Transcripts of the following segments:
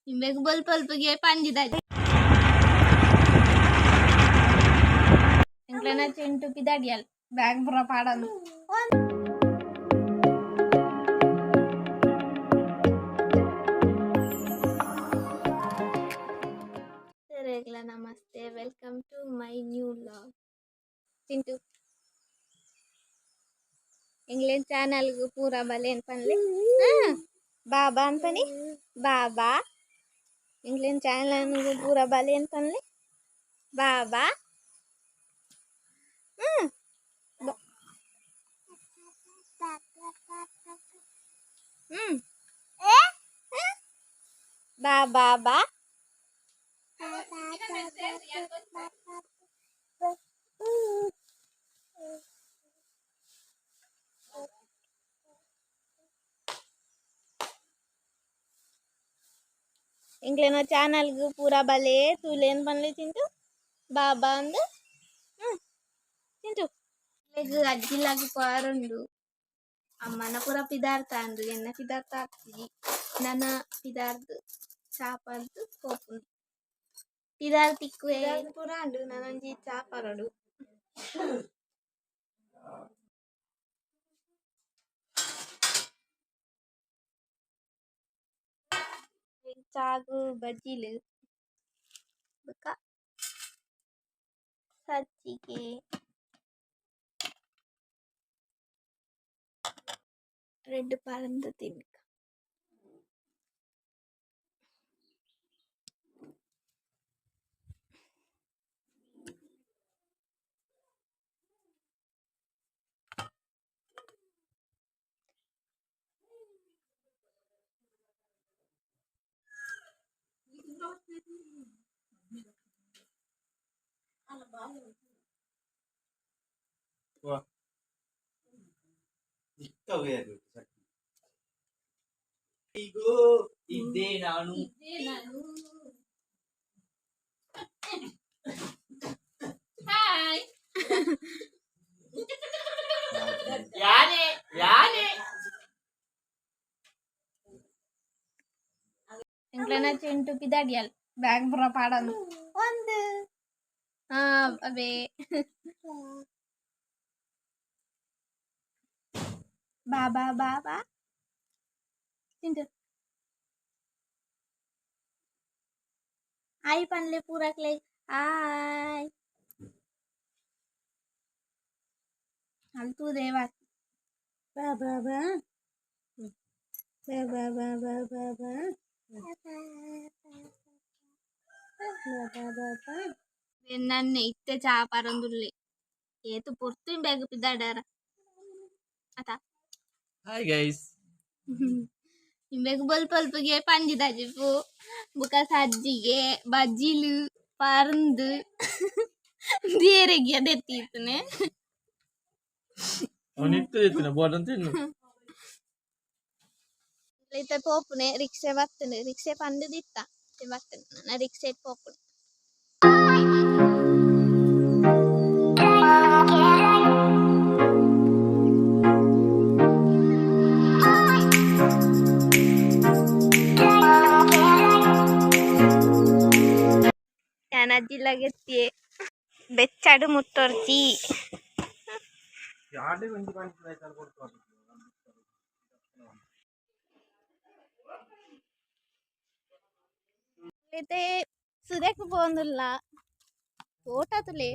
ಇಂಬೆಗ್ ಬೊಲ್ಪೊಲ್ಪುಗೆ ಪಂಜಿದ ಎಂಕ್ಲೆನ ಚೆಂಟು ಪಿದಾಡಿಯಲ್ ಬ್ಯಾಗ್ ಪೂರ ಪಾಡೊಂದು. ಸರಿಗ್ಲ namaste, welcome to my new vlog. Chintu, ಎಂಗ್ಲೇನ್ ಚಾನಲ್ಗ್ ಪೂರ ಬಲೇನ್ ಪನ್ಲೆ. ಬಾಬಾ ಅನ್ಪನಿ, ಬಾಬಾ. ಎಂಗ್ಲೇನ್ ಚಾನಲ್ಗ್ ಪೂರ ಬಲೇನ್ ಪನ್ಲೆ. ಬಾಬಾ. ಹ್ಮ್ ಹ್ಮ್ ಬಾ ಬಾ ಬಾ. ಎಂಕ್ಲೆನ ಚಾನಲ್ಗ್ ಪೂರ ಬಲೆ ತೂಲೇನ್ ಪನ್ಲೆ ಚಿಂಟು. ಬಾಬಾ ಅಂದ್. ಚಿಂಟು ಎಂಕ್ಲೆಗ್ ಅಜ್ಜಿಲಾಗ್ ಪಾರುಂಡು. ಅಮ್ಮನ ಪೂರ ಪಿದಾರ್ತ ಅಂದ್, ಎನ್ನ ಪಿದಾರ್ತ ಆತ್ಜಿ. ನನ ಪಿದಾರ್ದ್ ಚಾ ಪರ್ದ್ ಪೋಪುನು. ಪಿದಾರ್ ತಿಕ್ಕುವೆ ಪೂರ ಉಂಡು, ನನೊಂಜಿ ಚಾ ಪರೊಡು. ಚಾಗ್ ಬಜ್ಜಿಲು ಬೊಕ ಸಜ್ಜಿಗೆ. ರಡ್ಡ್ ಪರ್ಂದ್ ತಿನ್ಕ. ಇದ್ದೇ ನಾನು. ಹಾಯ್. ಯಾನೆ ಯಾನೆ. ಎಂಕ್ಲೆನ ಚೆಂಟು ಪಿದಾಡಿಯಲ್ ಬ್ಯಾಗ್ ಪೂರ ಪಾಡೊಂದು. ಒಂದು ಹಾ ಅವೇ. ಬಾ ಬಾ ಬಾ ಬಾ ಚಿಂಟು. ಆಯ್ ಪನ್ಲೆ ಪೂರಕ್ಲೆ. ಆಯ್ ಅಲ್ ತೂದೇವ. ಬಾ ಬಾ ಬಾ ಬಾ ಬಾ ಬಾ ಬಾ ಬಾ ಬಾ ಬಾ ಬಾ ಬಾ ಬಾ. ನನ್ನೆ ಇತ್ತೆ ಚಾ ಪರೊಂದುಲ್ಲೆ. ಏತ್ ಪೊರ್ತು ಬ್ಯಾಗ್ ಪಿದಾಡಾರ ಅತ. Hi guys. ಇಂಬೆಗ್ ಬೊಲ್ಪೊಲ್ಪುಗೆ ಪಂಜಿ ದಜಿಪು ಬೊಕ ಸಜ್ಜಿಗೆ ಬಜ್ಜಿಲು ಪರ್ಂದ್ ದೇರೆಗ್ ದೆತ್ತಿತ್ತನೆ. ಅವನಿತ್ತು ಎತ್ತಿನ ಬೋಡಂತ ತಿನ್ನು. ಇತ್ತೆ ಪೋಪುನೆ, ರಿಕ್ಷೆ ಬತ್ತುಂಡು. ರಿಕ್ಷೆ ಪಂಡುದಿತ್ತ, ಇತ್ತೆ ಬತ್ತುಂಡು. ನನ ರಿಕ್ಷೆಡ್ ಪೋಪುನೆ. ಯಾನ್ ಅಜ್ಜಿಲ್ಲಾಗ್ ಎತ್ತಿಯೆ ಬೆಚ್ಚಡ್ ಮುಟ್ಟೊರ್ಚಿ. ಇತ್ತೆ ಸುದೆಕ್ ಪೋವೊಂದುಲ್ಲ. ತೋಟ ತೂಲೆ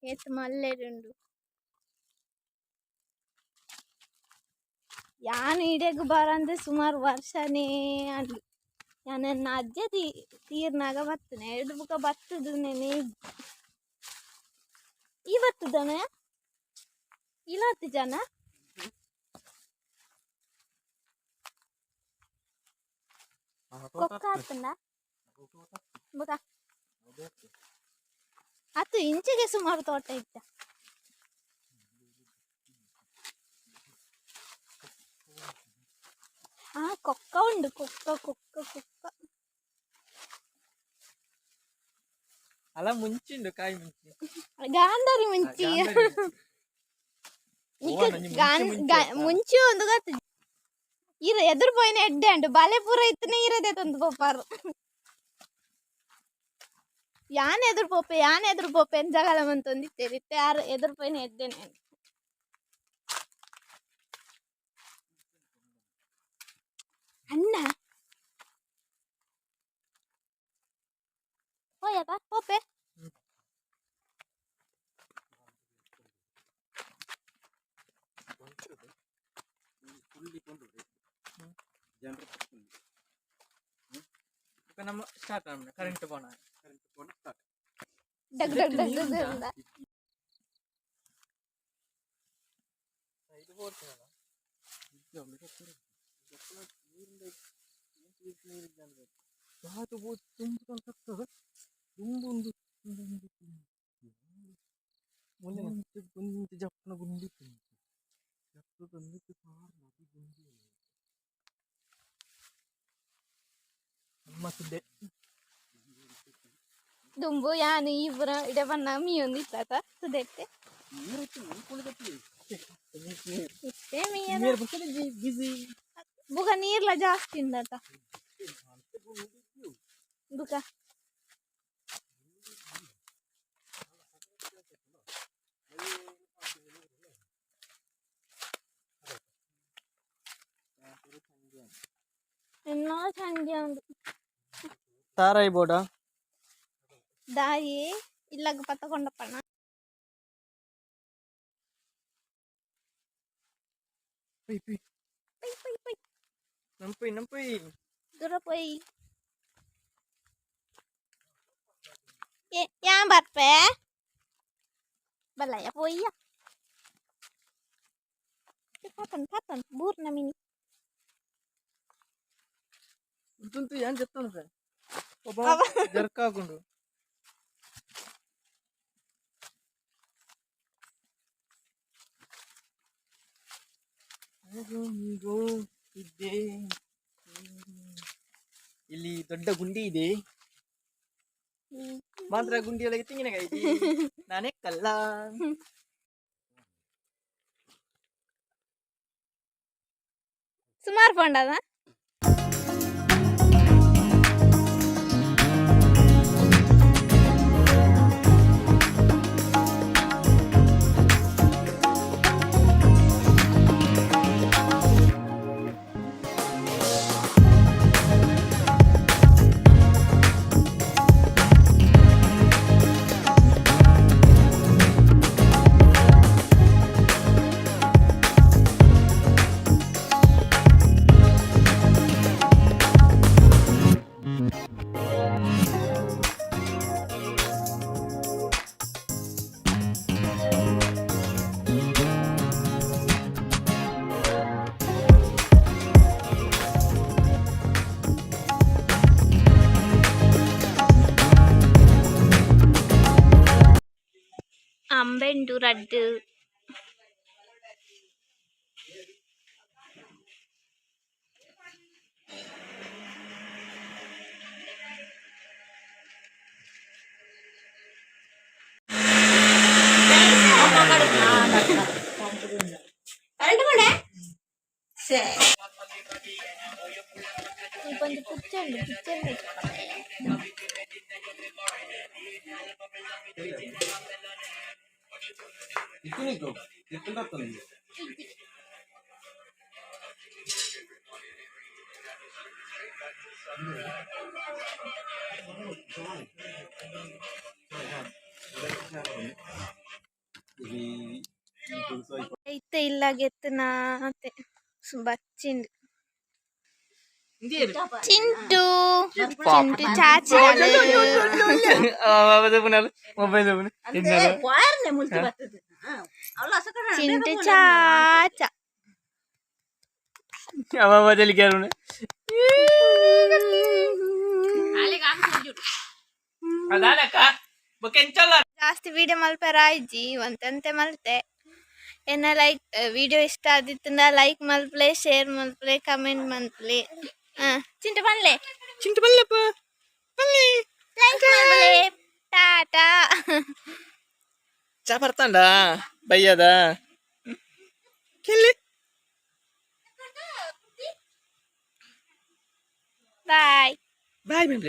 ಏತ್ ಮಲ್ಲೆಡುಂಡು. ಯಾನ್ ಇಡೆಗ್ ಬರಂದೆ ಸುಮಾರ್ ವರ್ಷನೇ ಆಂಡ್. ಯಾನ್ ಎನ್ನ ಅಜ್ಜೆ ತೀರ್ನಾಗ ಬತ್ತುನೆ. ಐರ್ದ್ ಬೊಕ ಬತ್ತುದು ನೆನೆ ಈ ಬತ್ತುದನ ಈಲ ಬತ್ತಿಜಾನ. ಕೊಕ್ಕ ಆತುಂಡ ಬೊಕ ಅತ್ತು ಇಂಚೆಗೆ ಸುಮಾರು ತೋಟ ಇತ್ತ. ಆ ಕೊಕ್ಕ ಉಂಡು, ಕೊಕ್ಕ ಕೊಕ್ಕ ಕೊಕ್ಕ. ಅಲ್ಲ, ಮುಂಚಿಂಡು ಕಾಯಿ ಮುಂಚಿ. ಗಾಂಧಾರಿ ಮುಂಚಿ. ಗಾಂಧಾರಿ ಮುಂಚಿ. ನಿಕ್ಕ ಓ, ನಂಜಿ ಮುಂಚಿ ಮುಂಚಿ ಆತಾ? ಮುಂಚಿ ಒಂದು ಗೊತ್ತು. ಇರ ಎದುರು ಪೋಯಿನ ಎಡ್ಡೆ ಅಂಡು ಬಲೆ ಪೂರ ಇತ್ತನೆ ಇರದೆ ತಂದು ಪೋಪಾರು. ಯಾನ್ ಎದುರು ಪೋಪೆ, ಯಾನ್ ಎದುರು ಪೋಪೆ ಅಂತ ಜಗಳ ಮಂತೊಂದಿತ್ತೇರಿ. ಇತ್ತೆ ಯಾರು ಎದುರು ಪೋಯಿನ ಎಡ್ಡೆನೆ. ಅಣ್ಣ ಹೋಯಪ್ಪ ಪೋಪೆ. ನಮ್ಮ ಸ್ಟಾರ್ಟ್ ಕರೆಂಟ್ ಬೋಣ. ಡಗ್ ಡಗ್ ಡಗ್ ಡಗ್ ಅಂತ. ಇದು ಬೋಡ್ತಿನಲ್ಲ. ಜಪ್ಪನ ಗುಂಡಿ. ನಮ್ಮ ಸುದ್ದೆ. ದುಂಬು ಯಾನು ಈ ಪುರ ಇಡೆ ಬಣ್ಣ ಮೀಯೊಂದಿತ್ತಾತ ಸುದೆತ್ತೆ. ಇತ್ತೆ ಮೀಯದ. ಬಿಸಿ. ಬುಗ ನೀರ್ಲ ಜಾಸ್ತಿ ಉಂಡತ ಬುಗ. ಎನ್ನೋ ಚಂಡಿ ಉಂಡು. ತಾರಾಯಿ ಬೋಡ. ದಾಯಿ ಇಲ್ಲಗ್ ಪತ್ತಕೊಂಡಪ್ಪಣ. ಪೊಯ್ ಪೊಯ್. ಪೊಯ್ ಪೊಯ್ ಪೊಯ್. ನಂಪೊಯ್ ನಂಪೊಯ್. ದೂರ ಪೊಯ್. ಏ ಯಾನ್ ಬರ್ಪೆ ಬಲ್ಲಯ್ಯ ಪೊಯ್ಯ. ಪಾತನ್ ಪಾತನ್ ಬೂರ್ನ ಮಿನಿ. ಉಂಟುಂಟು ಏನ್ చెప్తాను సార్ ಒಬ್ಬ ಜರ್ಕ್ ಹಾಕೊಂಡು. ಇದೆ. ಇಲ್ಲಿ ದೊಡ್ಡ ಗುಂಡಿ ಇದೆ. ಮಾತ್ರ ಗುಂಡಿಯೊಳಗೆ ತೆಂಗಿನಕಾಯಿ ಇದೆ. ನಾನೇ ಕಲ್ಲ. ಸುಮಾರು ಪಂಡದ. ಅಂಬೆಂಡು ರಡ್ಡು. కొంచెం కూర్చోండి కూర్చోండి. ಇತ್ತೆ ಇಲ್ಲಾಗೆತ್ತನ ಬಚ್ಚಿಂಡು. ಚಿಂಟು ಚಿಂಟು ಚಾಚಿ. ಮೊಬೈಲ್. ಚಿಂಟು ಚಾಚ. ಜಾಸ್ತಿ ವಿಡಿಯೋ ಮಲ್ಪೆರ ಆಯ್ಜಿ, ಒಂತಂತೆ ಮಲ್ತೆ. ಎನ್ನ ಲೈಕ್ ವಿಡಿಯೋ ಇಷ್ಟ ಆದಿತ್ತಂದ ಲೈಕ್ ಮಲ್ಪಲೆ, ಶೇರ್ ಮಲ್ಪಲೆ, ಕಮೆಂಟ್ ಮಲ್ಪಲೆ. ಚಿಂಟು ಪನ್ಲೆ. ಚಿಂಟು ಬಲ್ಲಪ್ಪ ಬಲ್ಲಿ. ಲೈಕ್ ಮಲ್ಪಲೆ. ಟಾಟಾ. ಚಾ ಬರ್ತಾಂಡ ಬೈಯದ ಕೆಲ್ಲಿ. ಬಾಯ್. ಬಾಯ್.